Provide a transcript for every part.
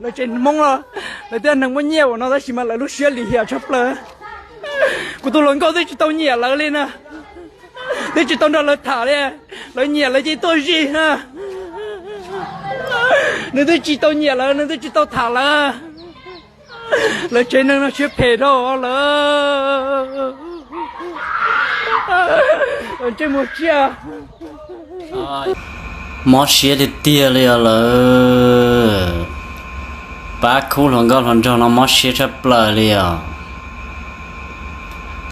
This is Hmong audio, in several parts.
Lawv tsev Hmoob los lawv twb yog neeg muaj nyiaj ua no tab sis mas lawv lub siab lim hiam tshaj plaws. Kuv tus hluas nkauj twb tsis tau nyiam lawv li na, twb tsis tau nrog lawv tham li. Lawv nyiam lawv ces tuaj zij na. Nws twb tsis tau nyiam lawv, nws twb tsis tau tham lawv. Lawv tsev neeg no siab phem dhau lawm. Ntsej muag tsiaj. Mob siab tiag tiag li os lawm. Pab khub hluas nkauj hluas nraug no mob siab tshaj plaws li os.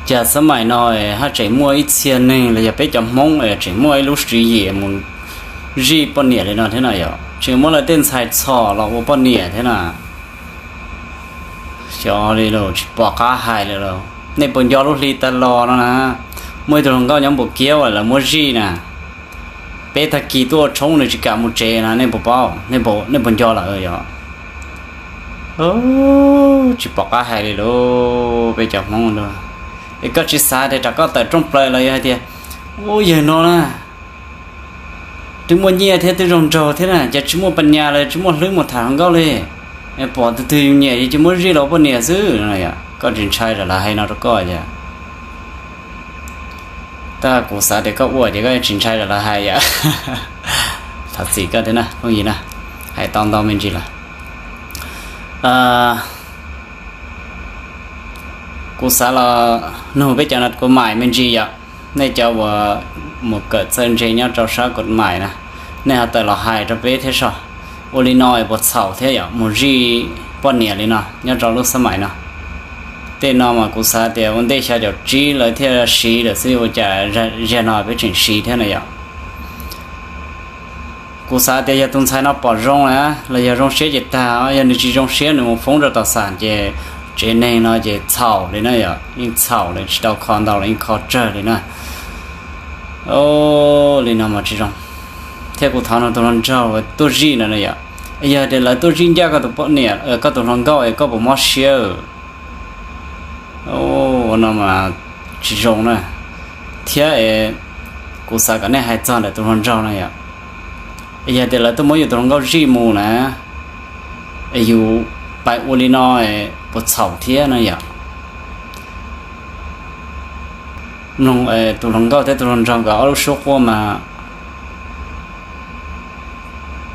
Cas xab maim no haj tseem muaj ib txhia neeg los yog peb cov Hmoob es tseem muaj ib lub tswv yim mus zij poj niam li no thiab na yom. Tseem muab lawv tej ntxhais txhom los ua poj niam thiab na. Xyov li los tsis pom qab hais li los. Nej puas nco lub hli tas los no na, muaj ib tug hluas nkauj nyob Npus Kiab uas lawv muab zij na, peb tag kis tuaj ua tshoob nws tsis kam mus tsev na, nej puas paub, nej puas nco lawm yom? Tsis pom qab hais li lauj, peb cov Hmoob lauj. Es koj tsis xav tias rau koj tawm rooj plaws los yog hais tias, ub, yawg no na, twb muaj nyiaj thiab twb zoo nraug thiab na, cas tsis muaj pas nyas los tsis muaj hlwb mus tham hluas nkauj li. Pom tus twg yus nyiam yus cia muab zij los ua poj niam xwb no. Koj tsis ntshai rau lawv hais no rau koj yom? Tab kuv xav tias koj ua ces koj tsis ntshai rau lawv hais yom. Thov txim koj thiab na phooj ywg na, hais tau ntau me ntsis lawm. Kuv xav los nug peb cov no kuv maim me ntsis yom. Nej cov uas mus kawm txawj ntse nyob rau sab kuv maim na, nej ho tawm los hais rau peb thiab soj. Ua li no es puas txhaum thiab yom, mus zij poj niam li no nyob rau lub xab maim no? Tej no mas kuv xav tias ua ntej xya caum tsib lawv thiaj siv lawm xwb, ua cas zaum no peb tseem siv thiab na yom? Kuv xav tias yog tus ntxhais no pom zoo na, los yog zoo siab ces tag, yog nws tsis zoo siab nws mus foob rau tom xam ces tsev neeg no ces txhaum li na yom, yeej txhaum li, tsis tau kho ntau los yeej kho tsawg li na. Li no mas tsis zoo. Thiab kuv thov nug tus hluas nraug tuaj zij no na yom, yog tias lawv tuaj zij ncaj koj tus poj niam, koj tus hluas nkauj es koj puas mob siab? Ua no mas tsis zoo na. Thiab es kuv xav kom nej hais txog ntawm tus hluas nraug no yom, yog tias lawv tuaj muab yus tus hluas nkauj zij mus na, es yus pais ua li no puas txhaum thiab no yom? Mloog tus hluas nkauj thiab tus hluas nraug nkawd ob lub suab quaj mas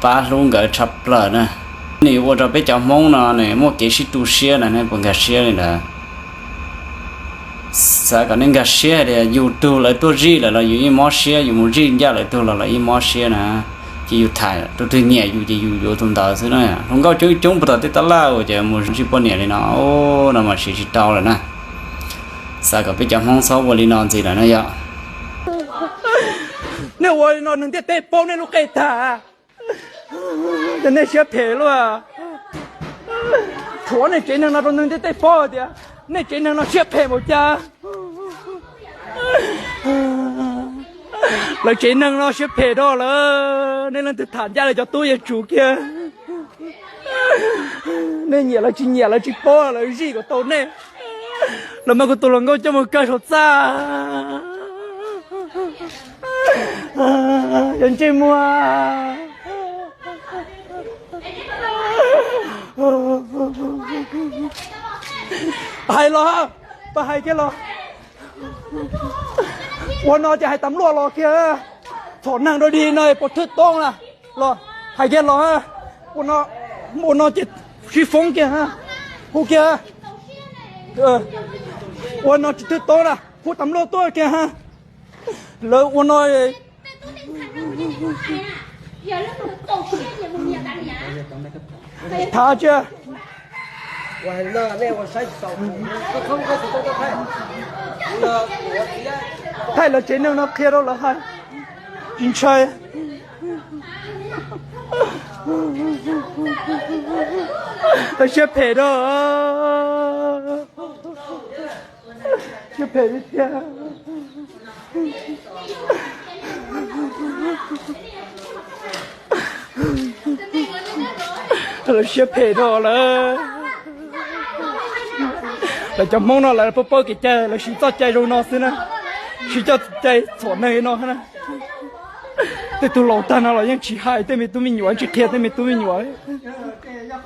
pab hlub nkawd tshaj plaws na. Nws ua rau peb cov Hmoob no nws muaj kev sib tu siab na, nej puas nkag siab li ntawd? Xav kom nej nkag siab tias yus tug lawv tuaj zij lawm los yus yeej mob siab, yus mus zij ncaj lawv tug los lawv yeej mob siab na. Ces yus tham tus twg nyiam yus ces yus yuav tus ntawd xwb na. Hluas nkauj coob coob puag tom tej tab laj uas ces mus zij poj niam li no, no mas siv tsis tau lawm na. Xav kom peb cov Hmoob txhob ua li no ntxiv lawm na yom. Nej ua li no neeg ntiaj teb paub nej lub qe tag, ces nej siab phem luaj. Thuam nej tsev neeg no rau neeg ntiaj teb paub tias nej tsev neeg no siab phem npaum cas. Lawv tsev neeg no siab phem dhau lawm, nej leej twg tham ncaj lawv cov tub yuav tsum kiag. Nej nyiam lawv tsis nyiam lawv tsis paub, lawv zij kom tau nej. Lawv muab kuv tus hluas nkauj coj mus kaw saum txaj. Yog ntsej muag. Hais los, pab hais kiag los. Ua no ces hais tam luaj los kiag. Txhom neeg rau dig no puas thwj toob na. Los hais kiag los. Ua no ces sib foob kiag, hu kiag. Ua no tsis thwj toob na, hu tam luaj tuaj kiag. Lawv ua no thav tsia. Thaij lawv tsev neeg no qhia rau lawv hais, tsis ntshai. Lawv siab phem rau, siab phem li tiag. Lawv siab phem rau lawv. Lawv cov Hmoob no lawv paub paub kev cai, lawv siv txoj cai zoo no xwb na. Siv txoj cai txhom neeg no na. Tej tug laus tag no los yeej tsis hais tej me tub me nyuam, tsis qhia tej me tub me nyuam li. Siab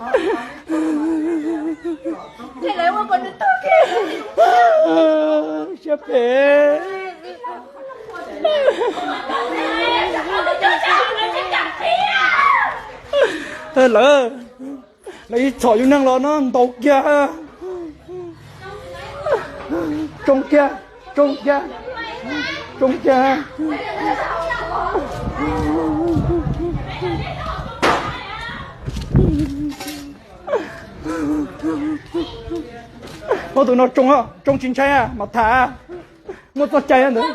phem. Lawv, lawv ib txhom yus neeg los no ntaus kiag. Tsoo kiag, tsoo kiag, tsoo kiag. Muab tus no tsoo, tsoo tsis ntshai mas tham, muaj txoj cai ntawd.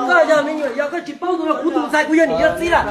Koj yog me nyuam, yog koj tsis paub tus no kuv tus ntxhais, kuv yog niam yog txiv lawm.